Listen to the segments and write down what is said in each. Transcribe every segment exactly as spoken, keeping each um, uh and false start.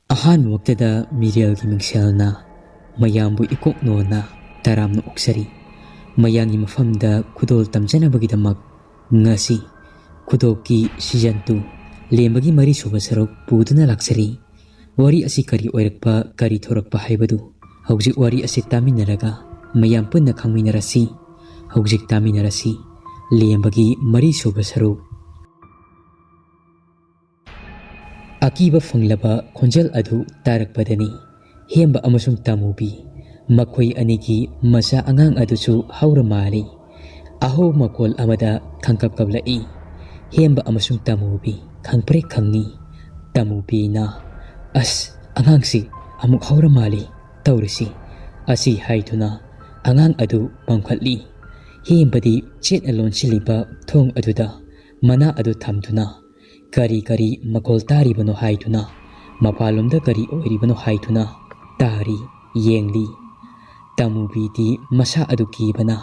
ꯑꯍꯥꯟꯕꯃꯛꯇꯗ ꯃꯤꯔꯦꯜꯒꯤ ꯃꯤꯡꯁꯦꯜꯅ ꯃꯌꯥꯝꯕꯨ ꯏꯀꯣꯛ ꯅꯣꯟꯅ ꯇꯔꯥꯝꯅ ꯑꯣꯛꯆꯔꯤ꯫ ꯃꯌꯥꯝꯒꯤ ꯃꯐꯝꯗ ꯈꯨꯗꯣꯜ ꯇꯝꯖꯅꯕꯒꯤꯗꯃꯛ ꯉꯁꯤ ꯈꯨꯗꯣꯞꯀꯤ season two ꯂꯦꯝꯕꯒꯤ ꯃꯔꯤꯁꯨꯕ ꯁꯔꯨꯛ ꯄꯨꯗꯨꯅ ꯂꯥꯛꯆꯔꯤ꯫ ꯋꯥꯔꯤ ꯑꯁꯤ ꯀꯔꯤ ꯑꯣꯏꯔꯛꯄ, ꯀꯔꯤ ꯊꯣꯔꯛꯄ ꯍꯥꯏꯕꯗꯨ ꯍꯧꯖꯤꯛ ꯋꯥꯔꯤ ꯑꯁꯤ ꯇꯥꯃꯤꯟꯅꯔꯒ ꯃꯌꯥꯝ ꯄꯨꯟꯅ ꯈꯪꯃꯤꯟꯅꯔꯁꯤ꯫ ꯍꯧꯖꯤꯛ ꯇꯥꯃꯤꯟꯅꯔꯁꯤ ꯂꯦꯝꯕꯒꯤ ꯃꯔꯤꯁꯨꯕ ꯁꯔꯨꯛ꯫ ꯑꯀꯤꯕ ꯐꯪꯂꯕ ꯈꯣꯟꯖꯦꯜ ꯑꯗꯨ ꯇꯥꯔꯛꯄꯗꯅꯤ ꯍꯦꯝꯕ ꯑꯃꯁꯨꯡ ꯇꯥꯃꯨꯕꯤ ꯃꯈꯣꯏ ꯑꯅꯤꯒꯤ ꯃꯆꯥ ꯑꯉꯥꯡ ꯑꯗꯨꯁꯨ ꯍꯧꯔ ꯃꯥꯜꯂꯤ꯫ ꯑꯍꯧꯕ ꯃꯈꯣꯜ ꯑꯃꯗ ꯈꯪꯀꯞ ꯀꯞꯂꯛꯏ꯫ ꯍꯦꯝꯕ ꯑꯃꯁꯨꯡ ꯇꯥꯃꯨꯕꯤ ꯈꯪꯄ꯭ꯔꯦꯛ ꯈꯪꯉꯤ꯫ ꯇꯥꯃꯨꯕꯤꯅ, "ꯑꯁ, ꯑꯉꯥꯡꯁꯤ ꯑꯃꯨꯛ ꯍꯧꯔ ꯃꯥꯜꯂꯤ ꯇꯧꯔꯤꯁꯤ" ꯑꯁꯤ ꯍꯥꯏꯗꯨꯅ ꯑꯉꯥꯡ ꯑꯗꯨ ꯄꯝꯈꯠꯂꯤ꯫ ꯍꯦꯝꯕꯗꯤ ꯆꯦꯠꯅ ꯂꯣꯟꯁꯤꯜꯂꯤꯕ ꯊꯣꯡ ꯑꯗꯨꯗ ꯃꯅꯥ ꯑꯗꯨ ꯊꯝꯗꯨꯅ ꯀꯔꯤ ꯀꯔꯤ ꯃꯈꯣꯜ ꯇꯥꯔꯤꯕꯅꯣ ꯍꯥꯏꯗꯨꯅ ꯃꯄꯥꯟꯂꯣꯝꯗ ꯀꯔꯤ ꯑꯣꯏꯔꯤꯕꯅꯣ ꯍꯥꯏꯗꯨꯅ ꯇꯥꯔꯤ, ꯌꯦꯡꯂꯤ꯫ ꯇꯥꯃꯨꯕꯤꯗꯤ ꯃꯁꯥ ꯑꯗꯨ ꯀꯤꯕꯅ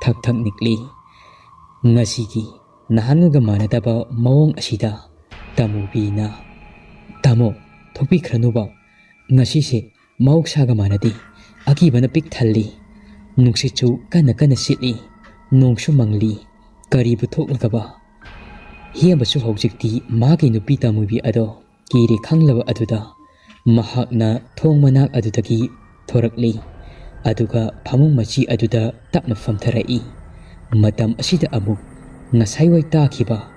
ꯊꯛ ꯊꯛ ꯅꯤꯛꯂꯤ꯫ ꯉꯁꯤꯒꯤ ꯅꯍꯥꯟꯒ ꯃꯥꯟꯅꯗꯕ ꯃꯑꯣꯡ ꯑꯁꯤꯗ ꯇꯥꯃꯨꯕꯤꯅ, "ꯇꯥꯃꯣ, ꯊꯣꯛꯄꯤꯈ꯭ꯔꯅꯨꯕ꯫ ꯉꯁꯤꯁꯦ ꯃꯍꯧꯁꯥꯒ ꯃꯥꯟꯅꯗꯦ꯫ ꯑꯀꯤꯕꯅ ꯄꯤꯛ ꯊꯜꯂꯤ꯫ ꯅꯨꯡꯁꯤꯠꯁꯨ ꯀꯟꯅ ꯀꯟꯅ ꯁꯤꯠꯂꯤ꯫ ꯅꯣꯡꯁꯨ ꯃꯪꯂꯤ꯫ ꯀꯔꯤꯕꯨ ꯊꯣꯛꯂꯒꯕ?" ꯍꯦꯝꯕꯁꯨ ꯍꯧꯖꯤꯛꯇꯤ ꯃꯥꯒꯤ ꯅꯨꯄꯤ ꯇꯥꯃꯨꯕꯤ ꯑꯗꯣ ꯀꯤꯔꯦ ꯈꯪꯂꯕ ꯑꯗꯨꯗ ꯃꯍꯥꯛꯅ ꯊꯣꯡ ꯃꯅꯥꯛ ꯑꯗꯨꯗꯒꯤ ꯊꯣꯔꯛꯂꯤ꯫ ꯑꯗꯨꯒ ꯐꯃꯨꯡ ꯃꯆꯤ ꯑꯗꯨꯗ ꯇꯞꯅ ꯐꯝꯊꯔꯛꯏ꯫ ꯃꯇꯝ ꯑꯁꯤꯗ ꯑꯃꯨꯛ ꯉꯁꯥꯏꯋꯥꯏ ꯇꯥꯈꯤꯕ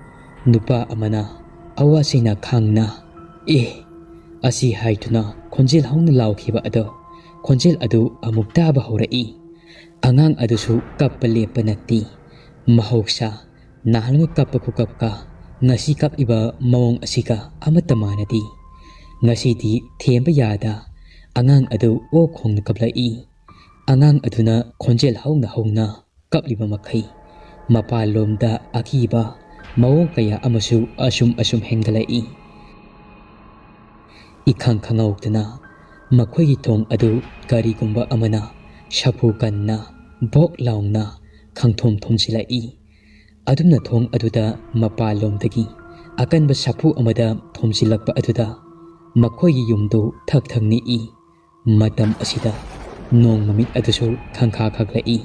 ꯅꯨꯄꯥ ꯑꯃꯅ ꯑꯋꯥ ꯆꯩꯅꯥ ꯈꯥꯡꯅ, "ꯑꯦ!" ꯑꯁꯤ ꯍꯥꯏꯗꯨꯅ ꯈꯣꯟꯖꯦꯜ ꯍꯧꯅ ꯂꯥꯎꯈꯤꯕ ꯑꯗꯣ, ꯈꯣꯟꯖꯦꯜ ꯑꯗꯨ ꯑꯃꯨꯛ ꯇꯥꯕ ꯍꯧꯔꯛꯏ꯫ ꯑꯉꯥꯡ ꯑꯗꯨꯁꯨ ꯀꯞꯄ ꯂꯦꯞꯄ ꯅꯠꯇꯦ꯫ ꯃꯍꯧꯁꯥ ꯅꯍꯥꯟꯋꯥꯏ ꯀꯞꯄ ꯈꯨꯀꯞꯀ ꯉꯁꯤ ꯀꯞꯂꯤꯕ ꯃꯑꯣꯡ ꯑꯁꯤꯒ ꯑꯃꯠꯇ ꯃꯥꯟꯅꯗꯦ꯫ ꯉꯁꯤꯗꯤ ꯊꯦꯝꯕ ꯌꯥꯗ ꯑꯉꯥꯡ ꯑꯗꯨ ꯑꯣꯛ ꯈꯣꯡꯅ ꯀꯞꯂꯛꯏ꯫ ꯑꯉꯥꯡ ꯑꯗꯨꯅ ꯈꯣꯟꯖꯦꯜ ꯍꯧꯅ ꯍꯧꯅ ꯀꯞꯂꯤꯕ ꯃꯈꯩ ꯃꯄꯥꯟꯂꯣꯝꯗ ꯑꯀꯤꯕ ꯃꯑꯣꯡ ꯀꯌꯥ ꯑꯃꯁꯨ ꯑꯁꯨꯝ ꯑꯁꯨꯝ ꯍꯦꯟꯒꯠꯂꯛꯏ꯫ ꯏꯈꯪ ꯈꯪꯍꯧꯗꯅ ꯃꯈꯣꯏꯒꯤ ꯊꯣꯡ ꯑꯗꯨ ꯀꯔꯤꯒꯨꯝꯕ ꯑꯃꯅ ꯁꯥꯐꯨ ꯀꯟꯅ ꯕꯣꯛ ꯂꯥꯎꯅ ꯈꯪꯊꯣꯝ ꯊꯣꯝꯖꯤꯜꯂꯛꯏ꯫ ꯑꯗꯨꯝꯅ ꯊꯣꯡ ꯑꯗꯨꯗ ꯃꯄꯥꯟꯂꯣꯝꯗꯒꯤ ꯑꯀꯟꯕ ꯁꯥꯐꯨ ꯑꯃꯗ ꯊꯣꯝꯖꯤꯜꯂꯛꯄ ꯑꯗꯨꯗ ꯃꯈꯣꯏꯒꯤ ꯌꯨꯝꯗꯨ ꯊꯛ ꯊꯛ ꯅꯤꯛꯏ꯫ ꯃꯇꯝ ꯑꯁꯤꯗ ꯅꯣꯡ ꯃꯃꯤꯠ ꯑꯗꯨꯁꯨ ꯈꯪꯈꯥ ꯈꯛꯂꯛꯏ꯫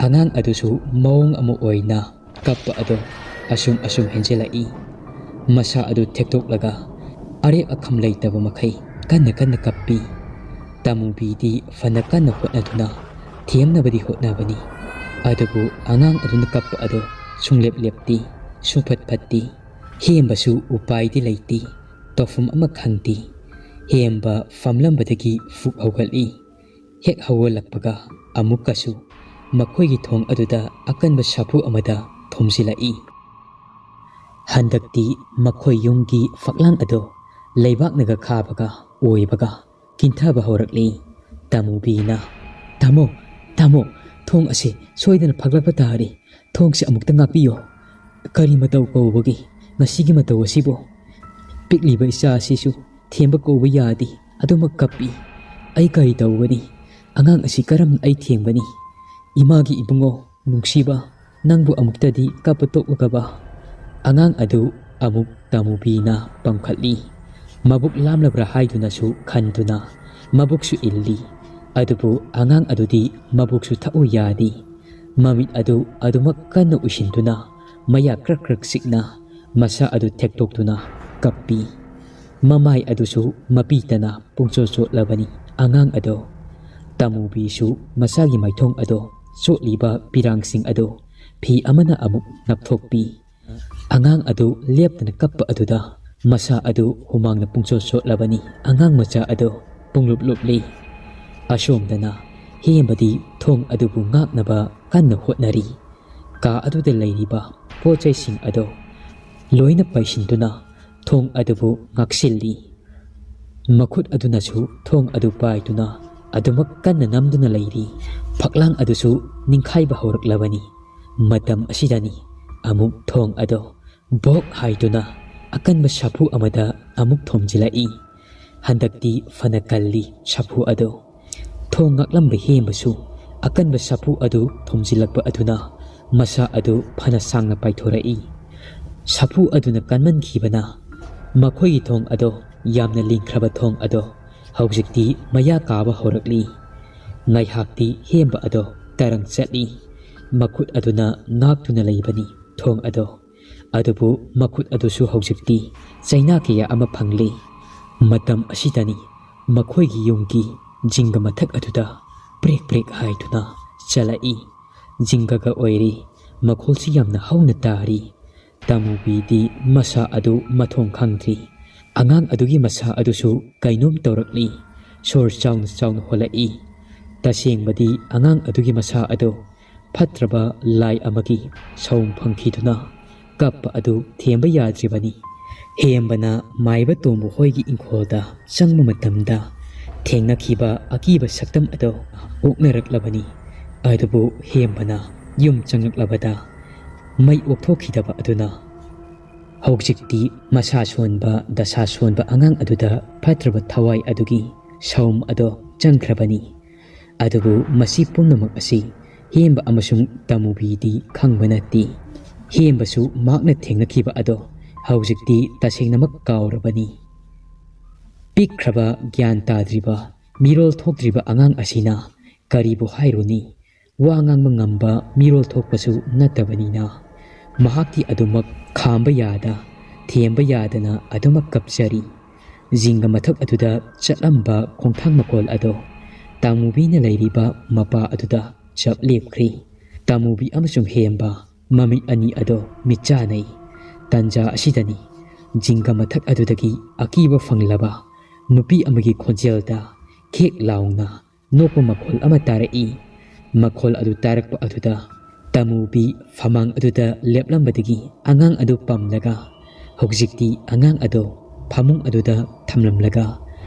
ꯑꯉꯥꯡ ꯑꯗꯨꯁꯨ ꯃꯑꯣꯡ ꯑꯃ ꯑꯣꯏꯅ ꯀꯞꯄ ꯑꯗꯨ ꯑꯁꯨꯝ ꯑꯁꯨꯝ ꯍꯦꯟꯖꯤꯜꯂꯛꯏ꯫ ꯃꯁꯥ ꯑꯗꯨ ꯊꯦꯛꯇꯣꯛꯂꯒ ꯑꯔꯦꯞ ꯑꯈꯝ ꯂꯩꯇꯕ ꯃꯈꯩ ꯀꯟꯅ ꯀꯟꯅ ꯀꯞꯄꯤ꯫ ꯇꯥꯃꯨꯕꯤꯗꯤ ꯐꯅ ꯀꯟꯅ ꯍꯣꯠꯅꯗꯨꯅ ꯊꯦꯝꯅꯕꯗꯤ ꯍꯣꯠꯅꯕꯅꯤ, ꯑꯗꯨꯕꯨ ꯑꯉꯥꯡ ꯑꯗꯨꯅ ꯀꯞꯄ ꯑꯗꯨ ꯁꯨꯡꯂꯦꯞ ꯂꯦꯞꯇꯦ, ꯁꯨꯡꯐꯠ ꯐꯠꯇꯦ꯫ ꯍꯦꯝꯕꯁꯨ ꯎꯄꯥꯏꯗꯤ ꯂꯩꯇꯦ, ꯇꯧꯐꯝ ꯑꯃ ꯈꯪꯗꯦ꯫ ꯍꯦꯝꯕ ꯐꯝꯂꯝꯕꯗꯒꯤ ꯐꯨꯛ ꯍꯧꯒꯠꯂꯤ꯫ ꯍꯦꯛ ꯍꯧꯒꯠꯂꯛꯄꯒ ꯑꯃꯨꯛꯀꯁꯨ ꯃꯈꯣꯏꯒꯤ ꯊꯣꯡ ꯑꯗꯨꯗ ꯑꯀꯟꯕ ꯁꯥꯐꯨ ꯑꯃꯗ ꯊꯣꯝꯖꯤꯜꯂꯛꯏ꯫ ꯍꯟꯗꯛꯇꯤ ꯃꯈꯣꯏ ꯌꯨꯝꯒꯤ ꯐꯛꯂꯥꯡ ꯑꯗꯨ ꯂꯩꯕꯥꯛꯅꯒ ꯈꯥꯕꯒ ꯑꯣꯏꯕꯒ ꯀꯤꯟꯊꯕ ꯍꯧꯔꯛꯂꯤ꯫ ꯇꯥꯃꯨꯕꯤꯅ, "ꯇꯥꯃꯣ, ꯇꯥꯃꯣ, ꯊꯣꯡ ꯑꯁꯤ ꯁꯣꯏꯗꯅ ꯐꯛꯂꯛꯄ ꯇꯥꯔꯦ꯫ ꯊꯣꯡꯁꯤ ꯑꯃꯨꯛꯇ ꯉꯥꯛꯄꯤꯌꯣ꯫ ꯀꯔꯤ ꯃꯇꯧ ꯀꯧꯕꯒꯦ ꯉꯁꯤꯒꯤ ꯃꯇꯧ ꯑꯁꯤꯕꯨ? ꯄꯤꯛꯂꯤꯕ ꯏꯆꯥ ꯑꯁꯤꯁꯨ ꯊꯦꯝꯕ ꯀꯧꯕ ꯌꯥꯗꯦ, ꯑꯗꯨꯃꯛ ꯀꯞꯄꯤ꯫ ꯑꯩ ꯀꯔꯤ ꯇꯧꯒꯅꯤ? ꯑꯉꯥꯡ ꯑꯁꯤ ꯀꯔꯝꯅ ꯑꯩ ꯊꯦꯝꯒꯅꯤ? ꯏꯃꯥꯒꯤ ꯏꯕꯨꯡꯉꯣ, ꯅꯨꯡꯁꯤꯕ, ꯅꯪꯕꯨ ꯑꯃꯨꯛꯇꯗꯤ ꯀꯞꯄ ꯇꯣꯛꯂꯒꯕ?" ꯑꯉꯥꯡ ꯑꯗꯨ ꯑꯃꯨꯛ ꯇꯥꯃꯨꯕꯤꯅ ꯄꯝꯈꯠꯂꯤ꯫ ꯃꯕꯨꯛ ꯂꯥꯝꯂꯕ꯭ꯔꯥ ꯍꯥꯏꯗꯨꯅꯁꯨ ꯈꯟꯗꯨꯅ ꯃꯕꯨꯛꯁꯨ ꯏꯜꯂꯤ꯫ ꯑꯗꯨꯕꯨ ꯑꯉꯥꯡ ꯑꯗꯨꯗꯤ ꯃꯕꯨꯛꯁꯨ ꯊꯛꯎ ꯌꯥꯗꯦ꯫ ꯃꯃꯤꯠ ꯑꯗꯨ ꯑꯗꯨꯃꯛ ꯀꯟꯅ ꯎꯏꯁꯤꯟꯗꯨꯅ ꯃꯌꯥ ꯀ꯭ꯔꯛ ꯀ꯭ꯔꯛ ꯆꯤꯛꯅ ꯃꯁꯥ ꯑꯗꯨ ꯊꯦꯛꯇꯣꯛꯇꯨꯅ ꯀꯞꯄꯤ꯫ ꯃꯃꯥꯏ ꯑꯗꯨꯁꯨ ꯃꯄꯤ ꯇꯅ ꯄꯨꯡꯆꯣꯠ ꯆꯣꯠꯂꯕꯅꯤ ꯑꯉꯥꯡ ꯑꯗꯣ꯫ ꯇꯥꯃꯨꯕꯤꯁꯨ ꯃꯁꯥꯒꯤ ꯃꯥꯏꯊꯣꯡ ꯑꯗꯣ ꯆꯣꯠꯂꯤꯕ ꯄꯤꯔꯥꯡꯁꯤꯡ ꯑꯗꯣ ꯐꯤ ꯑꯃꯅ ꯑꯃꯨꯛ ꯅꯞꯊꯣꯛꯄꯤ꯫ ꯑꯉꯥꯡ ꯑꯗꯨ ꯂꯦꯞꯇꯅ ꯀꯞꯄ ꯑꯗꯨꯗ ꯃꯁꯥ ꯑꯗꯨ ꯍꯨꯃꯥꯡꯅ ꯄꯨꯡꯆꯣꯠ ꯆꯣꯠꯂꯕꯅꯤ ꯑꯉꯥꯡ ꯃꯆꯥ ꯑꯗꯣ ꯄꯨꯡꯂꯨꯞ ꯂꯨꯞꯂꯤ꯫ ꯑꯁꯣꯝꯗꯅ ꯍꯦꯝꯕꯗꯤ ꯊꯣꯡ ꯑꯗꯨꯕꯨ ꯉꯥꯛꯅꯕ ꯀꯟꯅ ꯍꯣꯠꯅꯔꯤ꯫ ꯀꯥ ꯑꯗꯨꯗ ꯂꯩꯔꯤꯕ ꯄꯣꯠ ꯆꯩꯁꯤꯡ ꯑꯗꯣ ꯂꯣꯏꯅ ꯄꯩꯁꯤꯟꯗꯨꯅ ꯊꯣꯡ ꯑꯗꯨꯕꯨ ꯉꯥꯛꯁꯤꯜꯂꯤ꯫ ꯃꯈꯨꯠ ꯑꯗꯨꯅꯁꯨ ꯊꯣꯡ ꯑꯗꯨ ꯄꯥꯏꯗꯨꯅ ꯑꯗꯨꯃꯛ ꯀꯟꯅ ꯅꯝꯗꯨꯅ ꯂꯩꯔꯤ꯫ ꯐꯛꯂꯥꯡ ꯑꯗꯨꯁꯨ ꯅꯤꯡꯈꯥꯏꯕ ꯍꯧꯔꯛꯂꯕꯅꯤ꯫ ꯃꯇꯝ ꯑꯁꯤꯗꯅꯤ ꯑꯃꯨꯛ ꯊꯣꯡ ꯑꯗꯣ ꯚꯣꯛ ꯍꯥꯏꯗꯨꯅ ꯑꯀꯟꯕ ꯁꯥꯐꯨ ꯑꯃꯗ ꯑꯃꯨꯛ ꯊꯣꯝꯖꯤꯜꯂꯛꯏ꯫ ꯍꯟꯗꯛꯇꯤ ꯐꯅ ꯀꯜꯂꯤ ꯁꯥꯐꯨ ꯑꯗꯣ꯫ ꯊꯣꯡ ꯉꯥꯛꯂꯝꯕ ꯍꯦꯝꯕꯁꯨ ꯑꯀꯟꯕ ꯁꯥꯐꯨ ꯑꯗꯨ ꯊꯣꯝꯖꯤꯜꯂꯛꯄ ꯑꯗꯨꯅ ꯃꯁꯥ ꯑꯗꯨ ꯐꯅ ꯁꯥꯡꯅ ꯄꯥꯏꯊꯣꯔꯛꯏ꯫ ꯁꯥꯐꯨ ꯑꯗꯨꯅ ꯀꯟꯃꯟꯈꯤꯕꯅ ꯃꯈꯣꯏꯒꯤ ꯊꯣꯡ ꯑꯗꯣ ꯌꯥꯝꯅ ꯂꯤꯡꯈ꯭ꯔꯕ ꯊꯣꯡ ꯑꯗꯣ ꯍꯧꯖꯤꯛꯇꯤ ꯃꯌꯥ ꯀꯥꯕ ꯍꯧꯔꯛꯂꯤ꯫ ꯉꯥꯏꯍꯥꯛꯇꯤ ꯍꯦꯝꯕ ꯑꯗꯣ ꯇꯔꯪ ꯆꯠꯂꯤ꯫ ꯃꯈꯨꯠ ꯑꯗꯨꯅ ꯉꯥꯛꯇꯨꯅ ꯂꯩꯕꯅꯤ ꯊꯣꯡ ꯑꯗꯣ꯫ ꯑꯗꯨꯕꯨ ꯃꯈꯨꯠ ꯑꯗꯨꯁꯨ ꯍꯧꯖꯤꯛꯇꯤ ꯆꯩꯅꯥ ꯀꯌꯥ ꯑꯃ ꯐꯪꯂꯤ꯫ ꯃꯇꯝ ꯑꯁꯤꯗꯅꯤ ꯃꯈꯣꯏꯒꯤ ꯌꯨꯝꯒꯤ ꯖꯤꯡꯒ ꯃꯊꯛ ꯑꯗꯨꯗ ꯄ꯭ꯔꯦꯛ ꯄ꯭ꯔꯦꯛ ꯍꯥꯏꯗꯨꯅ ꯆꯠꯂꯛꯏ꯫ ꯖꯤꯡꯒꯒ ꯑꯣꯏꯔꯤ꯫ ꯃꯈꯣꯜꯁꯤ ꯌꯥꯝꯅ ꯍꯧꯅ ꯇꯥꯔꯤ꯫ ꯇꯥꯃꯨꯕꯤꯗꯤ ꯃꯁꯥ ꯑꯗꯨ ꯃꯊꯣꯡ ꯈꯪꯗ꯭ꯔꯤ꯫ ꯑꯉꯥꯡ ꯑꯗꯨꯒꯤ ꯃꯁꯥ ꯑꯗꯨꯁꯨ ꯀꯩꯅꯣꯝ ꯇꯧꯔꯛꯂꯤ꯫ ꯁꯣꯔ ꯆꯥꯎꯅ ꯆꯥꯎꯅ ꯍꯣꯜꯂꯛꯏ꯫ ꯇꯁꯦꯡꯕꯗꯤ ꯑꯉꯥꯡ ꯑꯗꯨꯒꯤ ꯃꯁꯥ ꯑꯗꯨ ꯐꯠꯇ꯭ꯔꯕ ꯂꯥꯏ ꯑꯃꯒꯤ ꯁꯥꯎꯝ ꯐꯪꯈꯤꯗꯨꯅ ꯀꯞꯄ ꯑꯗꯨ ꯊꯦꯝꯕ ꯌꯥꯗ꯭ꯔꯤꯕꯅꯤ꯫ ꯍꯦꯝꯕꯅ ꯃꯥꯏꯕ ꯇꯣꯝꯕ ꯍꯣꯏꯒꯤ ꯏꯪꯈꯣꯜꯗ ꯆꯪꯕ ꯃꯇꯝꯗ ꯊꯦꯡꯅꯈꯤꯕ ꯑꯀꯤꯕ ꯁꯛꯇꯝ ꯑꯗꯨ ꯑꯣꯛꯅꯔꯛꯂꯕꯅꯤ꯫ ꯑꯗꯨꯕꯨ ꯍꯦꯝꯕꯅ ꯌꯨꯝ ꯆꯪꯂꯛꯂꯕꯗ ꯃꯩ ꯑꯣꯛꯊꯣꯛꯈꯤꯗꯕ ꯑꯗꯨꯅ ꯍꯧꯖꯤꯛꯇꯤ ꯃꯁꯥ ꯁꯣꯟꯕ, ꯗꯁꯥ ꯁꯣꯟꯕ ꯑꯉꯥꯡ ꯑꯗꯨꯗ ꯐꯠꯇ꯭ꯔꯕ ꯊꯋꯥꯏ ꯑꯗꯨꯒꯤ ꯁꯥꯎꯝ ꯑꯗꯣ ꯆꯪꯈ꯭ꯔꯕꯅꯤ꯫ ꯑꯗꯨꯕꯨ ꯃꯁꯤ ꯄꯨꯝꯅꯃꯛ ꯑꯁꯤ ꯍꯦꯝꯕ ꯑꯃꯁꯨꯡ ꯇꯥꯃꯨꯕꯤꯗꯤ ꯈꯪꯕ ꯅꯠꯇꯦ꯫ ꯍꯦꯝꯕꯁꯨ ꯃꯍꯥꯛꯅ ꯊꯦꯡꯅꯈꯤꯕ ꯑꯗꯣ ꯍꯧꯖꯤꯛꯇꯤ ꯇꯁꯦꯡꯅꯃꯛ ꯀꯥꯎꯔꯕꯅꯤ꯫ ꯄꯤꯛꯈ꯭ꯔꯕ, ꯒ꯭ꯌꯥꯟ ꯇꯥꯗ꯭ꯔꯤꯕ, ꯃꯤꯔꯣꯜ ꯊꯣꯛꯇ꯭ꯔꯤꯕ ꯑꯉꯥꯡ ꯑꯁꯤꯅ ꯀꯔꯤꯕꯨ ꯍꯥꯏꯔꯨꯅꯤ? ꯋꯥ ꯉꯥꯡꯕ ꯉꯝꯕ ꯃꯤꯔꯣꯜ ꯊꯣꯛꯄꯁꯨ ꯅꯠꯇꯕꯅꯤꯅ ꯃꯍꯥꯛꯇꯤ ꯑꯗꯨꯃꯛ ꯈꯥꯝꯕ ꯌꯥꯗ, ꯊꯦꯝꯕ ꯌꯥꯗꯅ ꯑꯗꯨꯃꯛ ꯀꯞꯆꯔꯤ꯫ ꯖꯤꯡꯒ ꯃꯊꯛ ꯑꯗꯨꯗ ꯆꯠꯂꯝꯕ ꯈꯣꯡꯊꯥꯡ ꯃꯈꯣꯜ ꯑꯗꯣ ꯇꯥꯃꯨꯕꯤꯅ ꯂꯩꯔꯤꯕ ꯃꯄꯥ ꯑꯗꯨꯗ ꯆꯞ ꯂꯦꯞꯈ꯭ꯔꯤ꯫ ꯇꯥꯃꯨꯕꯤ ꯑꯃꯁꯨꯡ ꯍꯦꯝꯕ ꯃꯃꯤꯠ ꯑꯅꯤ ꯑꯗꯣ ꯃꯤꯠꯆꯥꯅꯩ꯫ ꯇꯟꯖꯥ ꯑꯁꯤꯗꯅꯤ ꯖꯤꯡꯒ ꯃꯊꯛ ꯑꯗꯨꯗꯒꯤ ꯑꯀꯤꯕ ꯐꯪꯂꯕ ꯅꯨꯄꯤ ꯑꯃꯒꯤ ꯈꯣꯟꯖꯦꯜꯗ ꯈꯦꯛ ꯂꯥꯎꯅ ꯅꯣꯛꯄ ꯃꯈꯣꯜ ꯑꯃ ꯇꯥꯔꯛꯏ꯫ ꯃꯈꯣꯜ ꯑꯗꯨ ꯇꯥꯔꯛꯄ ꯑꯗꯨꯗ ꯇꯥꯃꯨꯕꯤ ꯐꯃꯥꯡ ꯑꯗꯨꯗ ꯂꯦꯞꯂꯝꯕꯗꯒꯤ ꯑꯉꯥꯡ ꯑꯗꯨ ꯄꯝꯂꯒ ꯍꯧꯖꯤꯛꯇꯤ ꯑꯉꯥꯡ ꯑꯗꯨ ꯐꯃꯨꯡ ꯑꯗꯨꯗ ꯊꯝꯂꯝꯂꯒ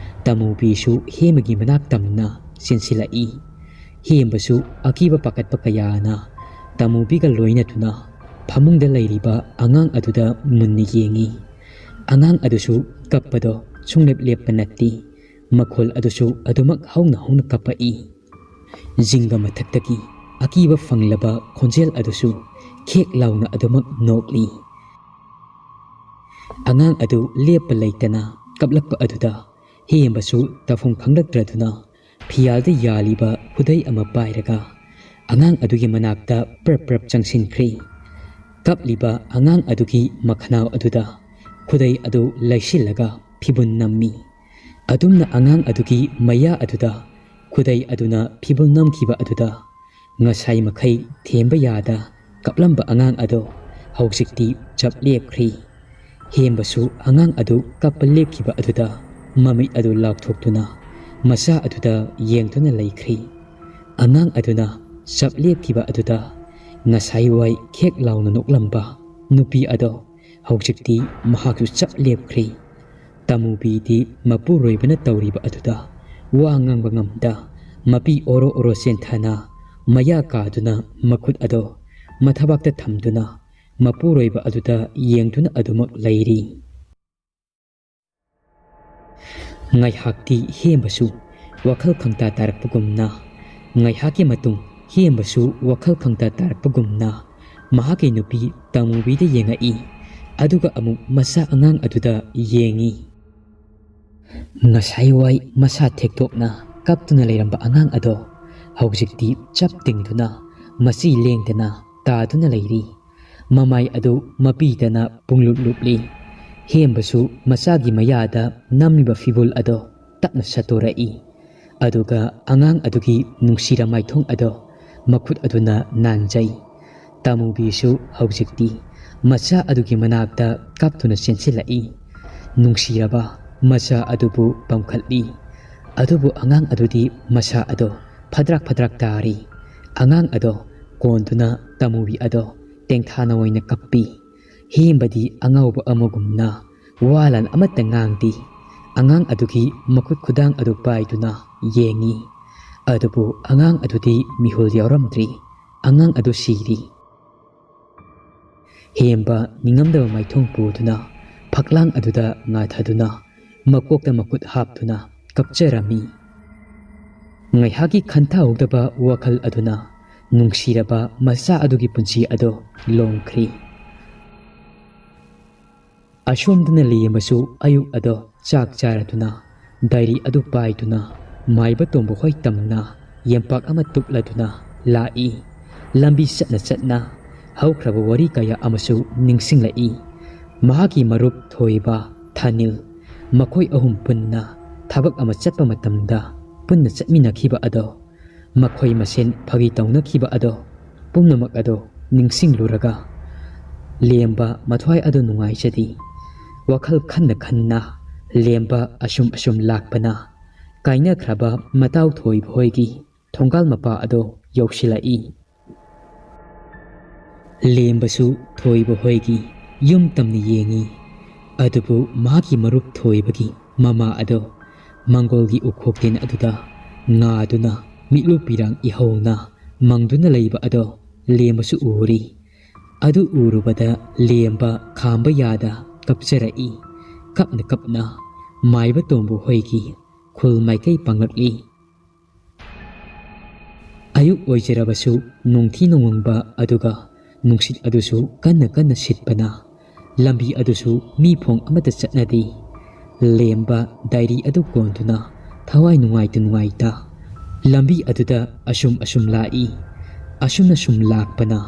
ꯇꯥꯃꯨꯕꯤꯁꯨ ꯍꯦꯝꯕꯒꯤ ꯃꯅꯥꯛ ꯇꯝꯅ ꯆꯦꯟꯁꯤꯜꯂꯛꯏ꯫ ꯍꯦꯝꯕꯁꯨ ꯑꯀꯤꯕ ꯄꯥꯈꯠꯄ ꯀꯌꯥꯅ ꯇꯥꯃꯨꯕꯤꯒ ꯂꯣꯏꯅꯗꯨꯅ ꯐꯃꯨꯡꯗ ꯂꯩꯔꯤꯕ ꯑꯉꯥꯡ ꯑꯗꯨꯗ ꯃꯨꯟꯅ ꯌꯦꯡꯏ꯫ ꯑꯉꯥꯡ ꯑꯗꯨꯁꯨ ꯀꯞꯄꯗꯣ ꯁꯨꯡꯂꯦꯞ ꯂꯦꯞꯄ ꯅꯠꯇꯦ꯫ ꯃꯈꯣꯜ ꯑꯗꯨꯁꯨ ꯑꯗꯨꯃꯛ ꯍꯧꯅ ꯍꯧꯅ ꯀꯞꯄꯛꯏ꯫ ꯖꯤꯡꯒ ꯃꯊꯛꯇꯒꯤ ꯑꯀꯤꯕ ꯐꯪꯂꯕ ꯈꯣꯟꯖꯦꯜ ꯑꯗꯨꯁꯨ ꯈꯦꯛ ꯂꯥꯎꯅ ꯑꯗꯨꯃꯛ ꯅꯣꯛꯂꯤ꯫ ꯑꯉꯥꯡ ꯑꯗꯨ ꯂꯦꯞꯄ ꯂꯩꯇꯅ ꯀꯞꯂꯛꯄ ꯑꯗꯨꯗ ꯍꯦꯝꯕꯁꯨ ꯇꯧꯐꯝ ꯈꯪꯂꯛꯇ꯭ꯔꯗꯨꯅ ꯐꯤꯌꯥꯜꯗ ꯌꯥꯜꯂꯤꯕ ꯈꯨꯗꯩ ꯑꯃ ꯄꯥꯏꯔꯒ ꯑꯉꯥꯡ ꯑꯗꯨꯒꯤ ꯃꯅꯥꯛꯇ ꯄ꯭ꯔꯞ ꯄ꯭ꯔꯞ ꯆꯪꯁꯤꯟꯈ꯭ꯔꯤ꯫ ꯀꯞꯂꯤꯕ ꯑꯉꯥꯡ ꯑꯗꯨꯒꯤ ꯃꯈꯅꯥꯎ ꯑꯗꯨꯗ ꯈꯨꯗꯩ ꯑꯗꯨ ꯂꯩꯁꯤꯜꯂꯒ ꯐꯤꯕꯨꯟ ꯅꯝꯃꯤ꯫ ꯑꯗꯨꯝꯅ ꯑꯉꯥꯡ ꯑꯗꯨꯒꯤ ꯃꯌꯥ ꯑꯗꯨꯗ ꯈꯨꯗꯩ ꯑꯗꯨꯅ ꯐꯤꯕꯨꯟ ꯅꯝꯈꯤꯕ ꯑꯗꯨꯗ ꯉꯁꯥꯏ ꯃꯈꯩ ꯊꯦꯝꯕ ꯌꯥꯗ ꯀꯞꯂꯝꯕ ꯑꯉꯥꯡ ꯑꯗꯣ ꯍꯧꯖꯤꯛꯇꯤ ꯆꯞ ꯂꯦꯞꯈ꯭ꯔꯤ꯫ ꯍꯦꯝꯕꯁꯨ ꯑꯉꯥꯡ ꯑꯗꯨ ꯀꯞꯄ ꯂꯦꯞꯈꯤꯕ ꯑꯗꯨꯗ ꯃꯃꯤꯠ ꯑꯗꯨ ꯂꯥꯎꯊꯣꯛꯇꯨꯅ ꯃꯆꯥ ꯑꯗꯨꯗ ꯌꯦꯡꯗꯨꯅ ꯂꯩꯈ꯭ꯔꯤ꯫ ꯑꯉꯥꯡ ꯑꯗꯨꯅ ꯆꯞ ꯂꯦꯞꯈꯤꯕ ꯑꯗꯨꯗ ꯉꯁꯥꯏ ꯋꯥꯏ ꯈꯦꯛ ꯂꯥꯎꯅ ꯅꯣꯛꯂꯝꯕ ꯅꯨꯄꯤ ꯑꯗꯣ ꯍꯧꯖꯤꯛꯇꯤ ꯃꯍꯥꯛꯁꯨ ꯆꯞ ꯂꯦꯞꯈ꯭ꯔꯤ꯫ ꯇꯃꯨꯕꯤꯗꯤ ꯃꯄꯨꯔꯣꯏꯕꯅ ꯇꯧꯔꯤꯕ ꯑꯗꯨꯗ ꯋꯥ ꯉꯥꯡꯕ ꯉꯝꯗ ꯃꯄꯤ ꯑꯣꯔꯣ ꯑꯣꯔꯣ ꯆꯦꯟꯊꯅ ꯃꯌꯥ ꯀꯥꯗꯨꯅ ꯃꯈꯨꯠ ꯑꯗꯣ ꯃꯊꯕꯥꯛꯇ ꯊꯝꯗꯨꯅ ꯃꯄꯨꯔꯣꯏꯕ ꯑꯗꯨꯗ ꯌꯦꯡꯗꯨꯅ ꯑꯗꯨꯃꯛ ꯂꯩꯔꯤ꯫ ꯉꯥꯏꯍꯥꯛꯇꯤ ꯍꯦꯝꯕꯁꯨ ꯋꯥꯈꯜ ꯈꯪꯇꯥ ꯇꯥꯔꯛꯄꯒꯨꯝꯅ, ꯉꯥꯏꯍꯥꯛꯀꯤ ꯃꯇꯨꯡ ꯍꯦꯝꯕꯁꯨ ꯋꯥꯈꯜ ꯈꯪꯇꯥ ꯇꯥꯔꯛꯄꯒꯨꯝꯅ ꯃꯍꯥꯛꯀꯤ ꯅꯨꯄꯤ ꯇꯃꯨꯕꯤꯗ ꯌꯦꯡꯉꯛꯏ꯫ ꯑꯗꯨꯒ ꯑꯃꯨꯛ ꯃꯆꯥ ꯑꯉꯥꯡ ꯑꯗꯨꯗ ꯌꯦꯡꯉꯤ꯫ ꯉꯁꯥꯏ ꯋꯥꯏ ꯃꯁꯥ ꯊꯦꯛꯇꯣꯛꯅ ꯀꯞꯇꯨꯅ ꯂꯩꯔꯝꯕ ꯑꯉꯥꯡ ꯑꯗꯣ ꯍꯧꯖꯤꯛꯇꯤ ꯆꯞ ꯇꯤꯡꯗꯨꯅ ꯃꯆꯤ ꯂꯦꯡꯗꯅ ꯇꯥꯗꯨꯅ ꯂꯩꯔꯤ꯫ ꯃꯃꯥꯏ ꯑꯗꯨ ꯃꯄꯤꯗꯅ ꯄꯨꯡꯂꯨꯞ ꯂꯨꯞꯂꯤ꯫ ꯍꯦꯝꯕꯁꯨ ꯃꯆꯥꯒꯤ ꯃꯌꯥꯗ ꯅꯝꯂꯤꯕ ꯐꯤꯕꯨꯜ ꯑꯗꯣ ꯇꯞꯅ ꯁꯠꯇꯣꯔꯛꯏ꯫ ꯑꯗꯨꯒ ꯑꯉꯥꯡ ꯑꯗꯨꯒꯤ ꯅꯨꯡꯁꯤꯔ ꯃꯥꯏꯊꯣꯡ ꯑꯗꯣ ꯃꯈꯨꯠ ꯑꯗꯨꯅ ꯅꯥꯟꯖꯩ꯫ ꯇꯥꯃꯨꯕꯤꯁꯨ ꯍꯧꯖꯤꯛꯇꯤ ꯃꯆꯥ ꯑꯗꯨꯒꯤ ꯃꯅꯥꯛꯇ ꯀꯥꯞꯇꯨꯅ ꯆꯦꯟꯁꯤꯜꯂꯛꯏ꯫ ꯅꯨꯡꯁꯤꯔꯕ ꯃꯆꯥ ꯑꯗꯨꯕꯨ ꯄꯝꯈꯠꯂꯤ꯫ ꯑꯗꯨꯕꯨ ꯑꯉꯥꯡ ꯑꯗꯨꯗꯤ ꯃꯁꯥ ꯑꯗꯣ ꯐꯗ꯭ꯔꯥꯛ ꯐꯗ꯭ꯔꯥꯛ ꯇꯥꯔꯤ꯫ ꯑꯉꯥꯡ ꯑꯗꯣ ꯀꯣꯟꯗꯨꯅ ꯇꯥꯃꯨꯕꯤ ꯑꯗꯣ ꯇꯦꯡꯊꯥꯅ ꯑꯣꯏꯅ ꯀꯞꯄꯤ꯫ ꯍꯦꯝꯕꯗꯤ ꯑꯉꯥꯎꯕ ꯑꯃꯒꯨꯝꯅ ꯋꯥ ꯂꯥꯟ ꯑꯃꯠꯇ ꯉꯥꯡꯗꯦ꯫ ꯑꯉꯥꯡ ꯑꯗꯨꯒꯤ ꯃꯈꯨꯠ ꯈꯨꯗꯥꯡ ꯑꯗꯨ ꯄꯥꯏꯗꯨꯅ ꯌꯦꯡꯉꯤ꯫ ꯑꯗꯨꯕꯨ ꯑꯉꯥꯡ ꯑꯗꯨꯗꯤ ꯃꯤꯍꯨꯜ ꯌꯥꯎꯔꯝꯗ꯭ꯔꯤ꯫ ꯑꯉꯥꯡ ꯑꯗꯨ ꯁꯤꯔꯤ꯫ ꯍꯦꯝꯕ ꯅꯤꯡꯉꯝꯗꯕ ꯃꯥꯏꯊꯣꯡ ꯄꯨꯗꯨꯅ ꯐꯛꯂꯥꯡ ꯑꯗꯨꯗ ꯉꯥꯊꯗꯨꯅ ꯃꯀꯣꯛꯇ ꯃꯈꯨꯠ ꯍꯥꯞꯇꯨꯅ ꯀꯞꯆꯔꯝꯃꯤ꯫ ꯉꯥꯏꯍꯥꯛꯀꯤ ꯈꯟꯊꯍꯧꯗꯕ ꯋꯥꯈꯜ ꯑꯗꯨꯅ ꯅꯨꯡꯁꯤꯔꯕ ꯃꯆꯥ ꯑꯗꯨꯒꯤ ꯄꯨꯟꯁꯤ ꯑꯗꯨ ꯂꯣꯡꯈ꯭ꯔꯤ꯫ ꯑꯁꯣꯝꯗꯅ ꯂꯦꯝꯕꯁꯨ ꯑꯌꯨꯛ ꯑꯗꯣ ꯆꯥꯛ ꯆꯥꯔꯗꯨꯅ, ꯗꯥꯏꯔꯤ ꯑꯗꯨ ꯄꯥꯏꯗꯨꯅ, ꯃꯥꯏꯕ ꯇꯣꯝꯕ ꯍꯣꯏ ꯇꯝꯅ ꯌꯦꯝꯄꯥꯛ ꯑꯃ ꯇꯨꯞꯂꯗꯨꯅ ꯂꯥꯛꯏ꯫ ꯂꯝꯕꯤ ꯆꯠꯅ ꯆꯠꯅ ꯍꯧꯈ꯭ꯔꯕ ꯋꯥꯔꯤ ꯀꯌꯥ ꯑꯃꯁꯨ ꯅꯤꯡꯁꯤꯡꯂꯛꯏ꯫ ꯃꯍꯥꯛꯀꯤ ꯃꯔꯨꯞ ꯊꯣꯏꯕ, ꯊꯥꯅꯤꯜ, ꯃꯈꯣꯏ ꯑꯍꯨꯝ ꯄꯨꯟꯅ ꯊꯕꯛ ꯑꯃ ꯆꯠꯄ ꯃꯇꯝꯗ ꯄꯨꯟꯅ ꯆꯠꯃꯤꯟꯅꯈꯤꯕ ꯑꯗꯣ, ꯃꯈꯣꯏ ꯃꯁꯦꯟ ꯐꯥꯒꯤ ꯇꯧꯅꯈꯤꯕ ꯑꯗꯣ, ꯄꯨꯝꯅꯃꯛ ꯑꯗꯣ ꯅꯤꯡꯁꯤꯡꯂꯨꯔꯒ ꯂꯦꯝꯕ ꯃꯊ꯭ꯋꯥꯏ ꯑꯗꯨ ꯅꯨꯡꯉꯥꯏꯖꯗꯦ꯫ ꯋꯥꯈꯜ ꯈꯟꯅ ꯈꯟꯅ ꯂꯦꯝꯕ ꯑꯁꯨꯝ ꯑꯁꯨꯝ ꯂꯥꯛꯄꯅ ꯀꯥꯏꯅꯈ꯭ꯔꯕ ꯃꯇꯥꯎ ꯊꯣꯏꯕ ꯍꯣꯏꯒꯤ ꯊꯣꯡꯒꯥꯜ ꯃꯄꯥ ꯑꯗꯣ ꯌꯧꯁꯤꯜꯂꯛꯏ꯫ ꯂꯦꯝꯕꯁꯨ ꯊꯣꯏꯕ ꯍꯣꯏꯒꯤ ꯌꯨꯝ ꯇꯝꯅ ꯌꯦꯡꯏ꯫ ꯑꯗꯨꯕꯨ ꯃꯍꯥꯛꯀꯤ ꯃꯔꯨꯞ ꯊꯣꯏꯕꯒꯤ ꯃꯃꯥ ꯑꯗꯣ ꯃꯪꯒꯣꯜꯒꯤ ꯎꯈꯣꯛꯇꯦꯟ ꯑꯗꯨꯗ ꯉꯥꯗꯨꯅ ꯃꯤꯠꯂꯨ ꯄꯤꯔꯥꯡ ꯏꯍꯧꯅ ꯃꯪꯗꯨꯅ ꯂꯩꯕ ꯑꯗꯣ ꯂꯦꯝꯕꯁꯨ ꯎꯔꯤ꯫ ꯑꯗꯨ ꯎꯔꯨꯕꯗ ꯂꯦꯝꯕ ꯈꯥꯝꯕ ꯌꯥꯗ ꯀꯞꯆꯔꯛꯏ꯫ ꯀꯞꯅ ꯀꯞꯅ ꯃꯥꯏꯕ ꯇꯣꯝꯕ ꯍꯣꯏꯒꯤ ꯈꯨꯜ ꯃꯥꯏꯀꯩ ꯄꯥꯡꯂꯛꯂꯤ꯫ ꯑꯌꯨꯛ ꯑꯣꯏꯖꯔꯕꯁꯨ ꯅꯣꯡꯊꯤ ꯅꯣꯡꯃꯪꯕ ꯑꯗꯨꯒ ꯅꯨꯡꯁꯤꯠ ꯑꯗꯨꯁꯨ ꯀꯟꯅ ꯀꯟꯅ ꯁꯤꯠꯄꯅ ꯂꯝꯕꯤ ꯑꯗꯨꯁꯨ ꯃꯤ ꯐꯣꯡ ꯑꯃꯠꯇ ꯆꯠꯅꯗꯦ꯫ ꯂꯦꯝꯕ ꯗꯥꯏꯔꯤ ꯑꯗꯨ ꯀꯣꯟꯗꯨꯅ ꯊꯋꯥꯏ ꯅꯨꯡꯉꯥꯏꯇ ꯅꯨꯡꯉꯥꯏꯇ ꯂꯝꯕꯤ ꯑꯗꯨꯗ ꯑꯁꯨꯝ ꯑꯁꯨꯝ ꯂꯥꯛꯏ꯫ ꯑꯁꯨꯝꯅ ꯁꯨꯝ ꯂꯥꯛꯄꯅ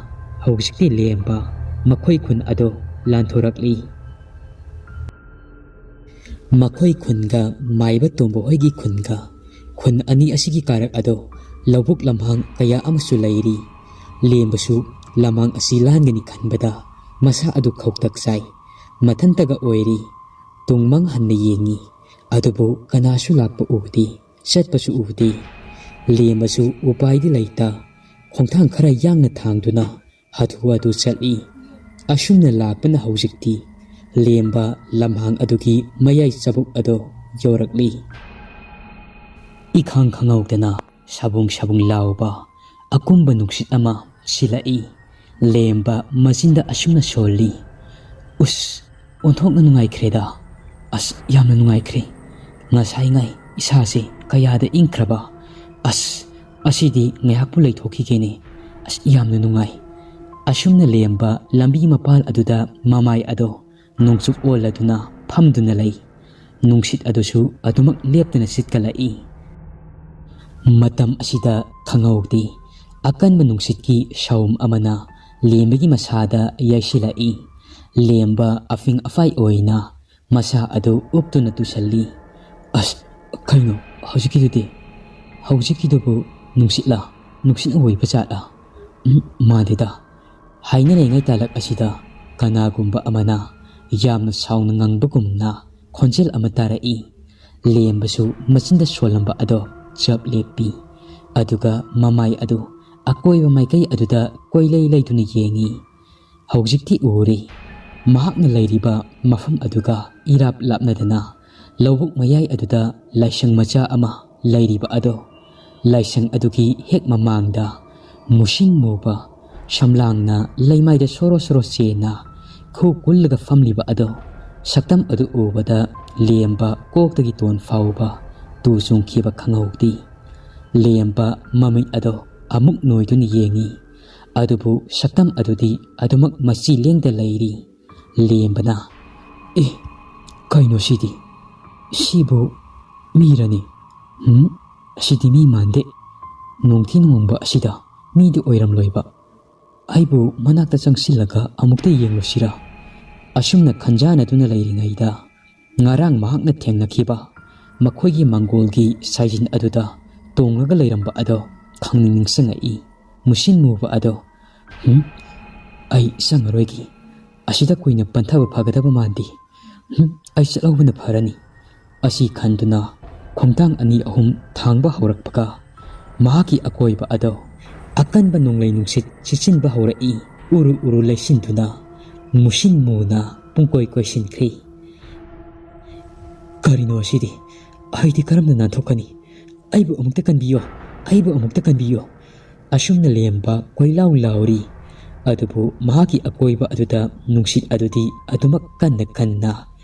ꯍꯧꯖꯤꯛꯇꯤ ꯂꯦꯝꯕ ꯃꯈꯣꯏ ꯈꯨꯟ ꯑꯗꯨ ꯂꯥꯟꯊꯣꯔꯛꯂꯤ꯫ ꯃꯈꯣꯏ ꯈꯨꯟꯒ ꯃꯥꯏꯕ ꯇꯣꯝꯕ ꯍꯣꯏꯒꯤ ꯈꯨꯟꯒ ꯈꯨꯟ ꯑꯅꯤ ꯑꯁꯤꯒꯤ ꯀꯥꯔꯛ ꯑꯗꯣ ꯂꯧꯕꯨꯛ ꯂꯝꯍꯥꯡ ꯀꯌꯥ ꯑꯃꯁꯨ ꯂꯩꯔꯤ꯫ ꯂꯦꯝꯕꯁꯨ ꯂꯝꯍꯥꯡ ꯑꯁꯤ ꯂꯥꯟꯒꯅꯤ ꯈꯟꯕꯗ ꯃꯁꯥ ꯑꯗꯨ ꯈꯧꯇꯛ ꯆꯥꯏ꯫ ꯃꯊꯟꯇꯒ ꯑꯣꯏꯔꯤ꯫ ꯇꯨꯡ ꯃꯥꯡ ꯍꯟꯅ ꯌꯦꯡꯉꯤ꯫ ꯑꯗꯨꯕꯨ ꯀꯅꯥꯁꯨ ꯂꯥꯛꯄ ꯎꯗꯦ, ꯆꯠꯄꯁꯨ ꯎꯗꯦ꯫ ꯂꯦꯝꯕꯁꯨ ꯎꯄꯥꯏꯗꯤ ꯂꯩꯇ ꯈꯣꯡꯊꯥꯡ ꯈꯔ ꯌꯥꯡꯅ ꯊꯥꯡꯗꯨꯅ ꯍꯥꯊꯨ ꯍꯥꯊꯨ ꯆꯠꯂꯤ꯫ ꯑꯁꯨꯝꯅ ꯂꯥꯛꯄꯅ ꯍꯧꯖꯤꯛꯇꯤ ꯂꯦꯝꯕ ꯂꯝꯍꯥꯡ ꯑꯗꯨꯒꯤ ꯃꯌꯥꯏ ꯆꯕꯨꯛ ꯑꯗꯨ ꯌꯧꯔꯛꯂꯤ꯫ ꯏꯈꯪ ꯈꯪꯍꯧꯗꯅ ꯁꯥꯕꯨꯡ ꯁꯥꯕꯨꯡ ꯂꯥꯎꯕ ꯑꯀꯨꯝꯕ ꯅꯨꯡꯁꯤꯠ ꯑꯃ ꯁꯤꯜꯂꯛꯏ꯫ ꯂꯦꯝꯕ ꯃꯆꯤꯟꯗ ꯑꯁꯨꯝꯅ ꯁꯣꯜꯂꯤ, "ꯎꯁ, ꯑꯣꯟꯊꯣꯛꯅ ꯅꯨꯡꯉꯥꯏꯈ꯭ꯔꯦꯗ꯫ ꯑꯁ, ꯌꯥꯝꯅ ꯅꯨꯡꯉꯥꯏꯈ꯭ꯔꯦ꯫ ꯉꯁꯥꯏꯉꯩ ꯏꯁꯥꯁꯦ ꯀꯌꯥꯗ ꯏꯪꯈ꯭ꯔꯕ꯫ ꯑꯁ, ꯑꯁꯤꯗꯤ ꯉꯥꯏꯍꯥꯛꯄꯨ ꯂꯩꯊꯣꯛꯈꯤꯒꯦꯅꯦ꯫ ꯑꯁ, ꯌꯥꯝꯅ ꯅꯨꯡꯉꯥꯏ꯫" ꯑꯁꯨꯝꯅ ꯂꯦꯝꯕ ꯂꯝꯕꯤ ꯃꯄꯥꯜ ꯑꯗꯨꯗ ꯃꯃꯥꯏ ꯑꯗꯣ ꯅꯣꯡꯆꯨꯞ ꯑꯣꯜꯂꯗꯨꯅ ꯐꯝꯗꯨꯅ ꯂꯩ꯫ ꯅꯨꯡꯁꯤꯠ ꯑꯗꯨꯁꯨ ꯑꯗꯨꯃꯛ ꯂꯦꯞꯇꯅ ꯁꯤꯠꯀꯠꯂꯛꯏ꯫ ꯃꯇꯝ ꯑꯁꯤꯗ ꯈꯪꯍꯧꯗꯦ, ꯑꯀꯟꯕ ꯅꯨꯡꯁꯤꯠꯀꯤ ꯁꯥꯎꯝ ꯑꯃꯅ ꯂꯦꯝꯕꯒꯤ ꯃꯁꯥꯗ ꯌꯩꯁꯤꯜꯂꯛꯏ꯫ ꯂꯦꯝꯕ ꯑꯐꯤꯡ ꯑꯐꯥꯏ ꯑꯣꯏꯅ ꯃꯁꯥ ꯑꯗꯨ ꯎꯞꯇꯨꯅ ꯇꯨꯁꯜꯂꯤ꯫ "ꯑꯁ, ꯀꯩꯅꯣ ꯍꯧꯖꯤꯛꯀꯤꯗꯨꯗꯤ? ꯍꯧꯖꯤꯛꯀꯤꯗꯨꯕꯨ ꯅꯨꯡꯁꯤꯠꯂꯥ? ꯅꯨꯡꯁꯤꯠꯅ ꯑꯣꯏꯕ ꯖꯥꯠꯂꯥ? ꯎꯝ, ꯃꯥꯟꯗꯦꯗ" ꯍꯥꯏꯅꯔꯤꯉꯩ ꯇꯥꯂꯛ ꯑꯁꯤꯗ ꯀꯅꯥꯒꯨꯝꯕ ꯑꯃꯅ ꯌꯥꯝꯅ ꯁꯥꯎꯅ ꯉꯪꯕꯒꯨꯝꯅ ꯈꯣꯟꯖꯦꯜ ꯑꯃ ꯇꯥꯔꯛꯏ꯫ ꯂꯦꯝꯕꯁꯨ ꯃꯆꯤꯟꯗ ꯁꯣꯜꯂꯝꯕ ꯑꯗꯣ ꯆꯞ ꯂꯦꯞꯄꯤ꯫ ꯑꯗꯨꯒ ꯃꯃꯥꯏ ꯑꯗꯨ ꯑꯀꯣꯏꯕ ꯃꯥꯏꯀꯩ ꯑꯗꯨꯗ ꯀꯣꯏꯂꯩ ꯂꯩꯗꯨꯅ ꯌꯦꯡꯏ꯫ ꯍꯧꯖꯤꯛꯇꯤ ꯎꯔꯦ꯫ ꯃꯍꯥꯛꯅ ꯂꯩꯔꯤꯕ ꯃꯐꯝ ꯑꯗꯨꯒ ꯏꯔꯥꯞ ꯂꯥꯞꯅꯗꯅ ꯂꯧꯕꯨꯛ ꯃꯌꯥꯏ ꯑꯗꯨꯗ ꯂꯥꯏꯁꯪ ꯃꯆꯥ ꯑꯃ ꯂꯩꯔꯤꯕ ꯑꯗꯣ, ꯂꯥꯏꯁꯪ ꯑꯗꯨꯒꯤ ꯍꯦꯛ ꯃꯃꯥꯡꯗ ꯃꯨꯁꯤꯟ ꯃꯨꯕ ꯁꯝꯂꯥꯡꯅ ꯂꯩꯃꯥꯏꯗ ꯁꯣꯔꯣ ꯁꯣꯔꯣ ꯆꯦꯟꯅ ꯈꯨ ꯀꯨꯜꯂꯒ ꯐꯝꯂꯤꯕ ꯑꯗꯣ, ꯁꯛꯇꯝ ꯑꯗꯨ ꯎꯕꯗ ꯂꯦꯝꯕ ꯀꯣꯛꯇꯒꯤ ꯇꯣꯟ ꯐꯥꯎꯕ ꯇꯨ ꯆꯨꯡꯈꯤꯕ ꯈꯪꯍꯧꯗꯦ꯫ ꯂꯦꯝꯕ ꯃꯃꯤꯠ ꯑꯗꯣ ꯑꯃꯨꯛ ꯅꯣꯏꯗꯨꯅ ꯌꯦꯡꯏ꯫ ꯑꯗꯨꯕꯨ ꯁꯛꯇꯝ ꯑꯗꯨꯗꯤ ꯑꯗꯨꯃꯛ ꯃꯆꯤ ꯂꯦꯡꯗ ꯂꯩꯔꯤ꯫ ꯂꯦꯝꯕꯅ, "ꯑꯦ, ꯀꯩꯅꯣ ꯁꯤꯗꯤ? ꯁꯤꯕꯨ ꯃꯤꯔꯅꯤ? ꯎꯝ, ꯑꯁꯤꯗꯤ ꯃꯤ ꯃꯥꯟꯗꯦ꯫ ꯅꯣꯡꯊꯤ ꯅꯣꯡꯃꯪꯕ ꯑꯁꯤꯗ ꯃꯤꯗꯤ ꯑꯣꯏꯔꯝꯂꯣꯏꯕ꯫ ꯑꯩꯕꯨ ꯃꯅꯥꯛꯇ ꯆꯪꯁꯤꯜꯂꯒ ꯑꯃꯨꯛꯇ ꯌꯦꯡꯂꯨꯁꯤꯔꯥ?" ꯑꯁꯨꯝꯅ ꯈꯟꯖꯥꯅꯗꯨꯅ ꯂꯩꯔꯤꯉꯩꯗ, ꯉꯔꯥꯡ ꯃꯍꯥꯛꯅ ꯊꯦꯡꯅꯈꯤꯕ ꯃꯈꯣꯏꯒꯤ ꯃꯪꯒꯣꯜꯒꯤ ꯁꯥꯏꯖꯤꯟ ꯑꯗꯨꯗ ꯇꯣꯡꯂꯒ ꯂꯩꯔꯝꯕ ꯑꯗꯣ ꯈꯪꯅꯤꯡ ꯅꯤꯡꯁꯤꯡꯉꯛꯏ꯫ ꯃꯨꯁꯤꯟ ꯃꯨꯕ ꯑꯗꯣ, "ꯍꯨꯝ, ꯑꯩ ꯆꯪꯉꯔꯣꯏꯒꯦ꯫ ꯑꯁꯤꯗ ꯀꯨꯏꯅ ꯄꯟꯊꯕ ꯐꯒꯗꯕ ꯃꯥꯟꯗꯦ꯫ ꯍꯨꯝ, ꯑꯩ ꯆꯠꯍꯧꯕꯅ ꯐꯔꯅꯤ" ꯑꯁꯤ ꯈꯟꯗꯨꯅ ꯈꯣꯡꯊꯥꯡ ꯑꯅꯤ ꯑꯍꯨꯝ ꯊꯥꯡꯕ ꯍꯧꯔꯛꯄꯒ, ꯃꯍꯥꯛꯀꯤ ꯑꯀꯣꯏꯕ ꯑꯗꯣ ꯑꯀꯟꯕ ꯅꯣꯡꯂꯩ ꯅꯨꯡꯁꯤꯠ ꯁꯤꯠꯆꯤꯟꯕ ꯍꯧꯔꯛꯏ꯫ ꯎꯔꯨ ꯎꯔꯨ ꯂꯩꯁꯤꯟꯗꯨꯅ ꯃꯨꯁꯤꯟ ꯃꯨꯅ ꯄꯨꯡꯀꯣꯏ ꯀꯣꯏꯁꯤꯟꯈ꯭ꯔꯤ꯫ "ꯀꯔꯤꯅꯣ ꯑꯁꯤꯗꯤ? ꯑꯩꯗꯤ ꯀꯔꯝꯅ ꯅꯥꯟꯊꯣꯛꯀꯅꯤ? ꯑꯩꯕꯨ ꯑꯃꯨꯛꯇ ꯀꯟꯕꯤꯌꯣ, ꯑꯩꯕꯨ ꯑꯃꯨꯛꯇ ꯀꯟꯕꯤꯌꯣ!" ꯑꯁꯨꯝꯅ ꯂꯦꯝꯕ ꯀꯣꯏꯂꯥꯎ ꯂꯥꯎꯔꯤ꯫ ꯑꯗꯨꯕꯨ ꯃꯍꯥꯛꯀꯤ ꯑꯀꯣꯏꯕ ꯑꯗꯨꯗ ꯅꯨꯡꯁꯤꯠ ꯑꯗꯨꯗꯤ ꯑꯗꯨꯃꯛ ꯀꯟꯅ ꯀꯟꯅ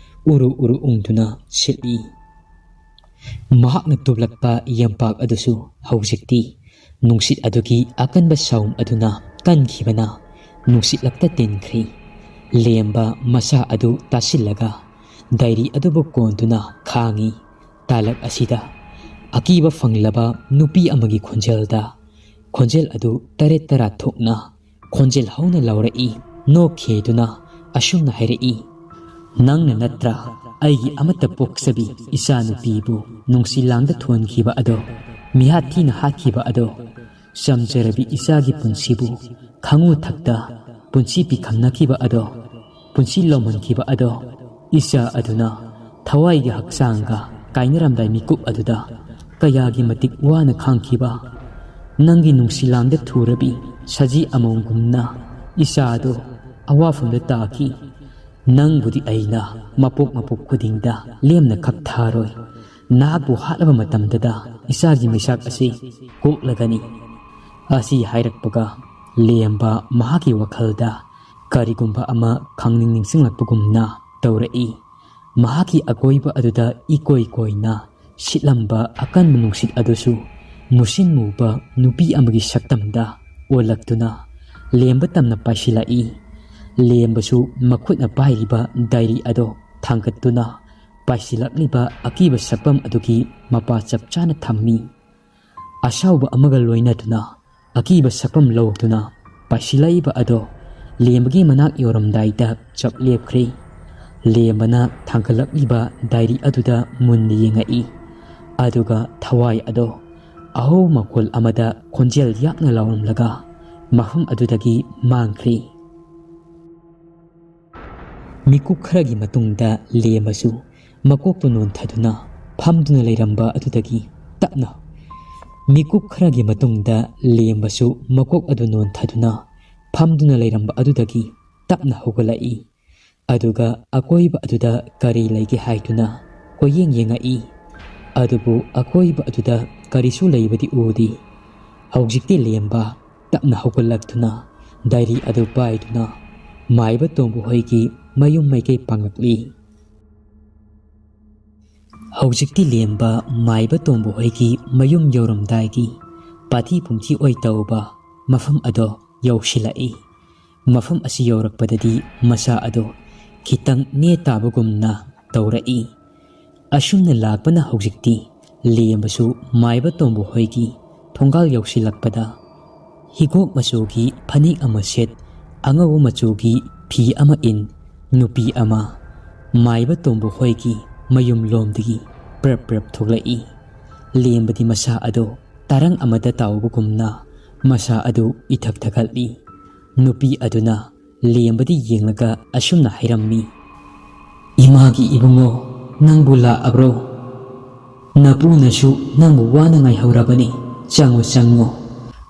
ꯎꯔꯨ ꯎꯔꯨ ꯎꯪꯗꯨꯅ ꯁꯤꯠꯂꯤ꯫ ꯃꯍꯥꯛꯅ ꯇꯨꯞꯂꯛꯄ ꯌꯝꯄꯥꯛ ꯑꯗꯨꯁꯨ ꯍꯧꯖꯤꯛꯇꯤ ꯅꯨꯡꯁꯤꯠ ꯑꯗꯨꯒꯤ ꯑꯀꯟꯕ ꯁꯥꯎꯝ ꯑꯗꯨꯅ ꯀꯟꯈꯤꯕꯅ ꯅꯨꯡꯁꯤꯠꯂꯛꯇ ꯇꯤꯟꯈ꯭ꯔꯤ꯫ ꯂꯦꯝꯕ ꯃꯁꯥ ꯑꯗꯨ ꯇꯥꯁꯤꯜꯂꯒ ꯗꯥꯏꯔꯤ ꯑꯗꯨꯕꯨ ꯀꯣꯟꯗꯨꯅ ꯈꯥꯡꯏ꯫ ꯇꯥꯂꯛ ꯑꯁꯤꯗ ꯑꯀꯤꯕ ꯐꯪꯂꯕ ꯅꯨꯄꯤ ꯑꯃꯒꯤ ꯈꯣꯟꯖꯦꯜꯗ ꯈꯣꯟꯖꯦꯜ ꯑꯗꯨ ꯇꯔꯦꯠ ꯇꯔꯥ ꯊꯣꯛꯅ ꯈꯣꯟꯖꯦꯜ ꯍꯧꯅ ꯂꯥꯎꯔꯛꯏ꯫ ꯅꯣꯛꯈꯤꯗꯨꯅ ꯑꯁꯨꯝꯅ ꯍꯥꯏꯔꯛꯏ, "ꯅꯪꯅ ꯅꯠꯇ꯭ꯔꯥ ꯑꯩꯒꯤ ꯑꯃꯠꯇ ꯄꯣꯛꯆꯕꯤ ꯏꯆꯥ ꯅꯨꯄꯤꯕꯨ ꯅꯨꯡꯁꯤ ꯂꯥꯡꯗ ꯊꯣꯟꯈꯤꯕ ꯑꯗꯣ, ꯃꯤꯍꯥꯠ ꯊꯤꯅ ꯍꯥꯠꯈꯤꯕ ꯑꯗꯣ, ꯆꯝꯖꯔꯕꯤ ꯏꯆꯥꯒꯤ ꯄꯨꯟꯁꯤꯕꯨ ꯈꯪꯉꯨ ꯊꯛꯇ ꯄꯨꯟꯁꯤ ꯄꯤꯈꯝꯅꯈꯤꯕ ꯑꯗꯣ, ꯄꯨꯟꯁꯤ ꯂꯧꯃꯟꯈꯤꯕ ꯑꯗꯣ, ꯏꯆꯥ ꯑꯗꯨꯅ ꯊꯋꯥꯏꯒꯤ ꯍꯛꯆꯥꯡꯒ ꯀꯥꯏꯅꯔꯝꯗꯥꯏ ꯃꯤꯀꯨꯞ ꯑꯗꯨꯗ ꯀꯌꯥꯒꯤ ꯃꯇꯤꯛ ꯋꯥꯅ ꯈꯥꯡꯈꯤꯕ꯫ ꯅꯪꯒꯤ ꯅꯨꯡꯁꯤ ꯂꯥꯡꯗ ꯊꯨꯔꯕꯤ ꯁꯖꯤ ꯑꯃꯣꯝꯒꯨꯝꯅ ꯏꯆꯥꯗꯣ ꯑꯋꯥꯐꯝꯗ ꯇꯥꯈꯤ꯫ ꯅꯪꯕꯨꯗꯤ ꯑꯩꯅ ꯃꯄꯣꯛ ꯃꯄꯣꯛ ꯈꯨꯗꯤꯡꯗ ꯂꯦꯝꯅ ꯈꯛ ꯊꯥꯔꯣꯏ꯫ ꯅꯍꯥꯛꯄꯨ ꯍꯥꯠꯂꯕ ꯃꯇꯝꯗꯗ ꯏꯆꯥꯒꯤ ꯃꯩꯁꯥꯛ ꯑꯁꯤ ꯀꯣꯛꯂꯒꯅꯤ꯫" ꯑꯁꯤ ꯍꯥꯏꯔꯛꯄꯒ ꯂꯦꯝꯕ ꯃꯍꯥꯛꯀꯤ ꯋꯥꯈꯜꯗ ꯀꯔꯤꯒꯨꯝꯕ ꯑꯃ ꯈꯪꯅꯤꯡ ꯅꯤꯡꯁꯤꯡꯂꯛꯄꯒꯨꯝꯅ ꯇꯧꯔꯛꯏ꯫ ꯃꯍꯥꯛꯀꯤ ꯑꯀꯣꯏꯕ ꯑꯗꯨꯗ ꯏꯀꯣꯏ ꯀꯣꯏꯅ ꯁꯤꯠꯂꯝꯕ ꯑꯀꯟꯕ ꯅꯨꯡꯁꯤꯠ ꯑꯗꯨꯁꯨ ꯃꯨꯁꯤꯟ ꯃꯨꯕ ꯅꯨꯄꯤ ꯑꯃꯒꯤ ꯁꯛꯇꯝꯗ ꯑꯣꯜꯂꯛꯇꯨꯅ ꯂꯦꯝꯕ ꯇꯝꯅ ꯄꯥꯏꯁꯤꯜꯂꯛꯏ꯫ ꯂꯦꯝꯕꯁꯨ ꯃꯈꯨꯠꯅ ꯄꯥꯏꯔꯤꯕ ꯗꯥꯏꯔꯤ ꯑꯗꯣ ꯊꯥꯡꯒꯠꯇꯨꯅ ꯄꯥꯏꯁꯤꯜꯂꯛꯂꯤꯕ ꯑꯀꯤꯕ ꯁꯛꯐꯝ ꯑꯗꯨꯒꯤ ꯃꯄꯥ ꯆꯞ ꯆꯥꯅ ꯊꯝꯃꯤ꯫ ꯑꯁꯥꯎꯕ ꯑꯃꯒ ꯂꯣꯏꯅꯗꯨꯅ ꯑꯀꯤꯕ ꯁꯛꯐꯝ ꯂꯧꯗꯨꯅ ꯄꯥꯏꯁꯤꯜꯂꯛꯏꯕ ꯑꯗꯣ ꯂꯦꯝꯕꯒꯤ ꯃꯅꯥꯛ ꯌꯧꯔꯝꯗꯥꯏꯗ ꯆꯞ ꯂꯦꯞꯈ꯭ꯔꯦ꯫ ꯂꯦꯝꯕꯅ ꯊꯥꯡꯒꯠꯂꯛꯂꯤꯕ ꯗꯥꯏꯔꯤ ꯑꯗꯨꯗ ꯃꯨꯟꯅ ꯌꯦꯡꯉꯛꯏ꯫ ꯑꯗꯨꯒ ꯊꯋꯥꯏ ꯑꯗꯣ ꯑꯍꯧ ꯃꯈꯣꯜ ꯑꯃꯗ ꯈꯣꯟꯖꯦꯜ ꯌꯥꯛꯅ ꯂꯥꯎꯔꯝꯂꯒ ꯃꯐꯝ ꯑꯗꯨꯗꯒꯤ ꯃꯥꯡꯈ꯭ꯔꯦ꯫ ꯃꯤꯀꯨꯞ ꯈꯔꯒꯤ ꯃꯇꯨꯡꯗ ꯂꯦꯝꯕꯁꯨ ꯃꯀꯣꯛꯇꯨ ꯅꯣꯟꯊꯗꯨꯅ ꯐꯝꯗꯨꯅ ꯂꯩꯔꯝꯕ ꯑꯗꯨꯗꯒꯤ ꯇꯞꯅ, ꯃꯤꯀꯨꯞ ꯈꯔꯒꯤ ꯃꯇꯨꯡꯗ ꯂꯦꯝꯕꯁꯨ ꯃꯀꯣꯛ ꯑꯗꯨ ꯅꯣꯟꯊꯗꯨꯅ ꯐꯝꯗꯨꯅ ꯂꯩꯔꯝꯕ ꯑꯗꯨꯗꯒꯤ ꯇꯞꯅ ꯍꯧꯒꯠꯂꯛꯏ꯫ ꯑꯗꯨꯒ ꯑꯀꯣꯏꯕ ꯑꯗꯨꯗ ꯀꯔꯤ ꯂꯩꯒꯦ ꯍꯥꯏꯗꯨꯅ ꯀꯣꯏꯌꯦꯡ ꯌꯦꯡꯉꯛꯏ꯫ ꯑꯗꯨꯕꯨ ꯑꯀꯣꯏꯕ ꯑꯗꯨꯗ ꯀꯔꯤꯁꯨ ꯂꯩꯕꯗꯤ ꯎꯗꯦ꯫ ꯍꯧꯖꯤꯛꯇꯤ ꯂꯦꯝꯕ ꯇꯞꯅ ꯍꯧꯒꯠꯂꯛꯇꯨꯅ ꯗꯥꯏꯔꯤ ꯑꯗꯨ ꯄꯥꯏꯗꯨꯅ ꯃꯥꯏꯕ ꯇꯣꯝꯕ ꯍꯣꯏꯒꯤ ꯃꯌꯨꯝ ꯃꯥꯏꯀꯩ ꯄꯥꯡꯂꯛꯂꯤ꯫ ꯍꯧꯖꯤꯛꯇꯤ ꯂꯦꯝꯕ ꯃꯥꯏꯕ ꯇꯣꯝꯕ ꯍꯣꯏꯒꯤ ꯃꯌꯨꯝ ꯌꯧꯔꯝꯗꯥꯏꯒꯤ ꯄꯥꯊꯤ ꯄꯨꯝꯊꯤ ꯑꯣꯏ ꯇꯧꯕ ꯃꯐꯝ ꯑꯗꯣ ꯌꯧꯁꯤꯜꯂꯛꯏ꯫ ꯃꯐꯝ ꯑꯁꯤ ꯌꯧꯔꯛꯄꯗꯗꯤ ꯃꯁꯥ ꯑꯗꯨ ꯈꯤꯇꯪ ꯅꯦ ꯇꯥꯕꯒꯨꯝꯅ ꯇꯧꯔꯛꯏ꯫ ꯑꯁꯨꯝꯅ ꯂꯥꯛꯄꯅ ꯍꯧꯖꯤꯛꯇꯤ ꯂꯦꯝꯕꯁꯨ ꯃꯥꯏꯕ ꯇꯣꯝꯕ ꯍꯣꯏꯒꯤ ꯊꯣꯡꯒꯥꯜ ꯌꯧꯁꯤꯜꯂꯛꯄꯗ ꯍꯤꯒꯣꯛ ꯃꯆꯨꯒꯤ ꯐꯅꯦꯛ ꯑꯃ ꯁꯦꯠ, ꯑꯉꯧꯕ ꯃꯆꯨꯒꯤ ꯐꯤ ꯑꯃ ꯏꯟ, ꯅꯨꯄꯤ ꯑꯃ ꯃꯥꯏꯕ ꯇꯣꯝꯕ ꯍꯣꯏꯒꯤ ꯃꯌꯨꯝ ꯂꯣꯝꯗꯒꯤ ꯄ꯭ꯔꯞ ꯄ꯭ꯔꯞ ꯊꯣꯛꯂꯛꯏ꯫ ꯂꯦꯝꯕꯗꯤ ꯃꯁꯥ ꯑꯗꯨ ꯇꯔꯪ ꯑꯃꯗ ꯇꯥꯎꯕꯒꯨꯝꯅ ꯃꯁꯥ ꯑꯗꯨ ꯏꯊꯛ ꯊꯛꯀꯠꯂꯤ꯫ ꯅꯨꯄꯤ ꯑꯗꯨꯅ ꯂꯦꯝꯕꯗ ꯌꯦꯡꯂꯒ ꯑꯁꯨꯝꯅ ꯍꯥꯏꯔꯝꯃꯤ, "ꯏꯃꯥꯒꯤ ꯏꯕꯨꯡꯉꯣ, ꯅꯪꯕꯨ ꯂꯥꯛꯑꯕ꯭ꯔꯣ? ꯅꯄꯨꯅꯁꯨ ꯅꯪꯕꯨ ꯋꯥꯅ ꯉꯥꯏꯍꯧꯔꯕꯅꯤ꯫ ꯆꯪꯉꯣ, ꯆꯪꯉꯣ꯫"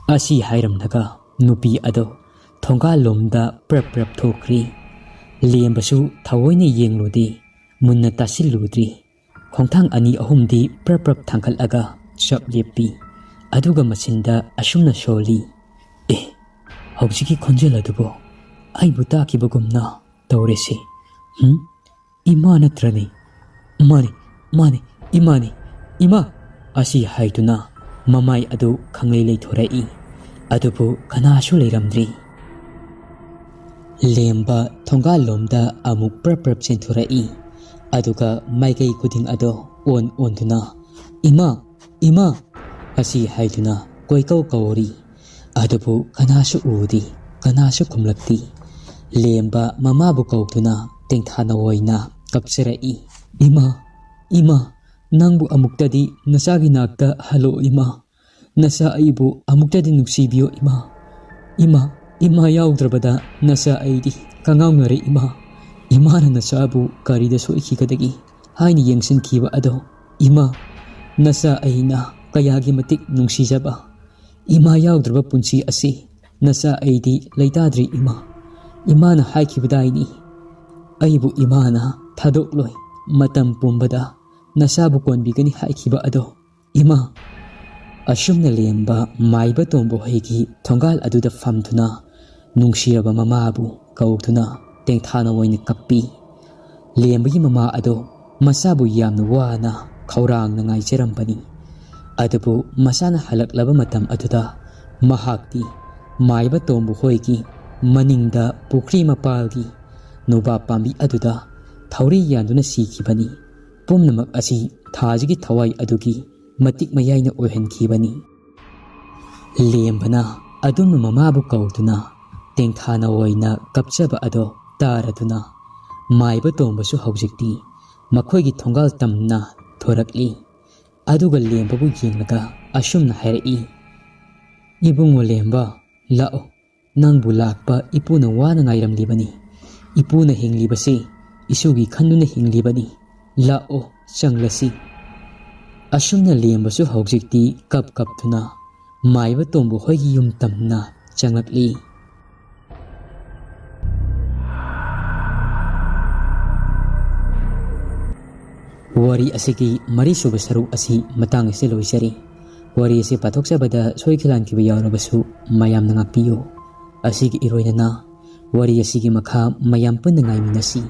ꯑꯁꯤ ꯍꯥꯏꯔꯝꯂꯒ ꯅꯨꯄꯤ ꯑꯗꯨ ꯊꯣꯡꯒꯥꯜꯂꯣꯝꯗ ꯄ꯭ꯔꯞ ꯄ꯭ꯔꯞ ꯊꯣꯛꯈ꯭ꯔꯤ꯫ ꯂꯦꯝꯕꯁꯨ ꯊꯑꯣꯏꯅ ꯌꯦꯡꯂꯨꯗꯦ, ꯃꯨꯟꯅ ꯇꯥꯁꯤꯜꯂꯨꯗ꯭ꯔꯤ꯫ ꯈꯣꯡꯊꯥꯡ ꯑꯅꯤ ꯑꯍꯨꯝꯗꯤ ꯄ꯭ꯔꯞ ꯄ꯭ꯔꯞ ꯊꯥꯡꯒꯠꯂꯒ ꯆꯞ ꯂꯦꯞꯄꯤ꯫ ꯑꯗꯨꯒ ꯃꯆꯤꯟꯗ ꯑꯁꯨꯝꯅ ꯁꯣꯜꯂꯤ, "ꯑꯦ, ꯍꯧꯖꯤꯛꯀꯤ ꯈꯣꯟꯖꯦꯜ ꯑꯗꯨꯕꯨ ꯑꯩꯕꯨ ꯇꯥꯈꯤꯕꯒꯨꯝꯅ ꯇꯧꯔꯦꯁꯦ꯫ ꯍꯨꯝ? ꯏꯃꯥ ꯅꯠꯇ꯭ꯔꯅꯦ? ꯃꯥꯅꯤ, ꯃꯥꯅꯤ, ꯏꯃꯥꯅꯤ, ꯏꯃꯥ!" ꯑꯁꯤ ꯍꯥꯏꯗꯨꯅ ꯃꯃꯥꯏ ꯑꯗꯨ ꯈꯪꯂꯩ ꯂꯩꯊꯣꯔꯛꯏ꯫ ꯑꯗꯨꯕꯨ ꯀꯅꯥꯁꯨ ꯂꯩꯔꯝꯗ꯭ꯔꯤ꯫ ꯂꯦꯝꯕ ꯊꯣꯡꯒꯥꯜꯂꯣꯝꯗ ꯑꯃꯨꯛ ꯄ꯭ꯔꯞ ꯄ꯭ꯔꯞ ꯆꯦꯟꯊꯣꯔꯛꯏ꯫ ꯑꯗꯨꯒ ꯃꯥꯏꯀꯩ ꯈꯨꯗꯤꯡ ꯑꯗꯣ ꯑꯣꯟ ꯑꯣꯟꯗꯨꯅ, "ꯏꯃꯥ! ꯏꯃꯥ!" ꯑꯁꯤ ꯍꯥꯏꯗꯨꯅ ꯀꯣꯏꯀꯧ ꯀꯧꯔꯤ꯫ ꯑꯗꯨꯕꯨ ꯀꯅꯥꯁꯨ ꯎꯗꯦ, ꯀꯅꯥꯁꯨ ꯈꯨꯝꯂꯛꯇꯦ꯫ ꯂꯦꯝꯕ ꯃꯃꯥꯕꯨ ꯀꯧꯗꯨꯅ ꯇꯦꯡꯊꯥ ꯅꯋꯥꯏꯅ ꯀꯞꯆꯔꯛꯏ꯫ "ꯏꯃꯥ! ꯏꯃꯥ! ꯅꯪꯕꯨ ꯑꯃꯨꯛꯇꯗꯤ ꯅꯆꯥꯒꯤ ꯅꯥꯛꯇ ꯍꯜꯂꯣ, ꯏꯃꯥ! ꯅꯆꯥ ꯑꯩꯕꯨ ꯑꯃꯨꯛꯇꯗꯤ ꯅꯨꯡꯁꯤꯕꯤꯌꯣ, ꯏꯃꯥ! ꯏꯃꯥ! ꯏꯃꯥ ꯌꯥꯎꯗ꯭ꯔꯕꯗ ꯅꯆꯥ ꯑꯩꯗꯤ ꯀꯉꯥꯎꯅꯔꯦ, ꯏꯃꯥ! ꯏꯃꯥꯅ ꯅꯆꯥꯕꯨ ꯀꯔꯤꯗ ꯁꯣꯏꯈꯤꯒꯗꯒꯦ ꯍꯥꯏꯅ ꯌꯦꯡꯁꯤꯟꯈꯤꯕ ꯑꯗꯣ, ꯏꯃꯥ! ꯅꯆꯥ ꯑꯩꯅ ꯀꯌꯥꯒꯤ ꯃꯇꯤꯛ ꯅꯨꯡꯁꯤꯖꯕ꯫ ꯏꯃꯥ ꯌꯥꯎꯗ꯭ꯔꯕ ꯄꯨꯟꯁꯤ ꯑꯁꯤ ꯅꯆꯥ ꯑꯩꯗꯤ ꯂꯩꯇꯥꯗ꯭ꯔꯤ, ꯏꯃꯥ꯫ ꯏꯃꯥꯅ ꯍꯥꯏꯈꯤꯕꯗꯥꯏꯅꯤ, ꯑꯩꯕꯨ ꯏꯃꯥꯅ ꯊꯥꯗꯣꯛꯂꯣꯏ, ꯃꯇꯝ ꯄꯨꯝꯕꯗ ꯅꯆꯥꯕꯨ ꯀꯣꯟꯕꯤꯒꯅꯤ ꯍꯥꯏꯈꯤꯕ ꯑꯗꯣ, ꯏꯃꯥ!" ꯑꯁꯨꯝꯅ ꯂꯦꯝꯕ ꯃꯥꯏꯕ ꯇꯣꯝꯕ ꯍꯣꯏꯒꯤ ꯊꯣꯡꯒꯥꯜ ꯑꯗꯨꯗ ꯐꯝꯗꯨꯅ ꯅꯨꯡꯁꯤꯔꯕ ꯃꯃꯥꯕꯨ ꯀꯧꯗꯨꯅ ꯇꯦꯡꯊꯥꯅ ꯑꯣꯏꯅ ꯀꯞꯄꯤ꯫ ꯂꯦꯝꯕꯒꯤ ꯃꯃꯥ ꯑꯗꯣ ꯃꯆꯥꯕꯨ ꯌꯥꯝꯅ ꯋꯥꯅ ꯈꯧꯔꯥꯡꯅ ꯉꯥꯏꯖꯔꯝꯕꯅꯤ꯫ ꯑꯗꯨꯕꯨ ꯃꯆꯥꯅ ꯍꯜꯂꯛꯂꯕ ꯃꯇꯝ ꯑꯗꯨꯗ ꯃꯍꯥꯛꯇꯤ ꯃꯥꯏꯕ ꯇꯣꯝꯕ ꯍꯣꯏꯒꯤ ꯃꯅꯤꯡꯗ ꯄꯨꯈ꯭ꯔꯤ ꯃꯄꯥꯜꯒꯤ ꯅꯣꯕꯥꯞ ꯄꯥꯝꯕꯤ ꯑꯗꯨꯗ ꯊꯧꯔꯤ ꯌꯥꯟꯗꯨꯅ ꯁꯤꯈꯤꯕꯅꯤ꯫ ꯄꯨꯝꯅꯃꯛ ꯑꯁꯤ ꯊꯥꯖꯒꯤ ꯊꯋꯥꯏ ꯑꯗꯨꯒꯤ ꯃꯇꯤꯛ ꯃꯌꯥꯏꯅ ꯑꯣꯏꯍꯟꯈꯤꯕꯅꯤ꯫ ꯂꯦꯝꯕꯅ ꯑꯗꯨꯝꯅ ꯃꯃꯥꯕꯨ ꯀꯧꯗꯨꯅ ꯇꯦꯡꯊꯥꯅ ꯑꯣꯏꯅ ꯀꯞꯆꯕ ꯑꯗꯣ ꯇꯥꯔꯗꯨꯅ ꯃꯥꯏꯕ ꯇꯣꯝꯕꯁꯨ ꯍꯧꯖꯤꯛꯇꯤ ꯃꯈꯣꯏꯒꯤ ꯊꯣꯡꯒꯥꯜ ꯇꯝꯅ ꯊꯣꯔꯛꯂꯤ꯫ ꯑꯗꯨꯒ ꯂꯦꯝꯕꯕꯨ ꯌꯦꯡꯂꯒ ꯑꯁꯨꯝꯅ ꯍꯥꯏꯔꯛꯏ, "ꯏꯕꯨꯡꯉꯣ ꯂꯦꯝꯕ, ꯂꯥꯛꯑꯣ, ꯅꯪꯕꯨ ꯂꯥꯛꯄ ꯏꯄꯨꯅ ꯋꯥꯅ ꯉꯥꯏꯔꯝꯂꯤꯕꯅꯤ꯫ ꯏꯄꯨꯅ ꯍꯤꯡꯂꯤꯕꯁꯤ ꯏꯁꯨꯒꯤ ꯈꯟꯗꯨꯅ ꯍꯤꯡꯂꯤꯕꯅꯤ꯫ ꯂꯥꯛꯑꯣ, ꯆꯪꯂꯁꯤ꯫" ꯑꯁꯨꯝꯅ ꯂꯦꯝꯕꯁꯨ ꯍꯧꯖꯤꯛꯇꯤ ꯀꯞ ꯀꯞꯇꯨꯅ ꯃꯥꯏꯕ ꯇꯣꯝꯕ ꯍꯣꯏꯒꯤ ꯌꯨꯝ ꯇꯝꯅ ꯆꯪꯂꯛꯂꯤ꯫ ꯋꯥꯔꯤ ꯑꯁꯤꯒꯤ ꯃꯔꯤꯁꯨꯕ ꯁꯔꯨꯛ ꯑꯁꯤ ꯃꯇꯥꯡ ꯑꯁꯤꯗ ꯂꯣꯏꯖꯔꯤ꯫ ꯋꯥꯔꯤ ꯑꯁꯤ ꯄꯥꯊꯣꯛꯆꯕꯗ ꯁꯣꯏꯈꯤꯂꯥꯟꯈꯤꯕ ꯌꯥꯎꯔꯕꯁꯨ ꯃꯌꯥꯝꯅ ꯉꯥꯛꯄꯤꯌꯨ꯫ ꯑꯁꯤꯒꯤ ꯏꯔꯣꯏꯅꯅ ꯋꯥꯔꯤ ꯑꯁꯤꯒꯤ ꯃꯈꯥ ꯃꯌꯥꯝ ꯄꯨꯟꯅ ꯉꯥꯏꯃꯤꯟꯅꯁꯤ꯫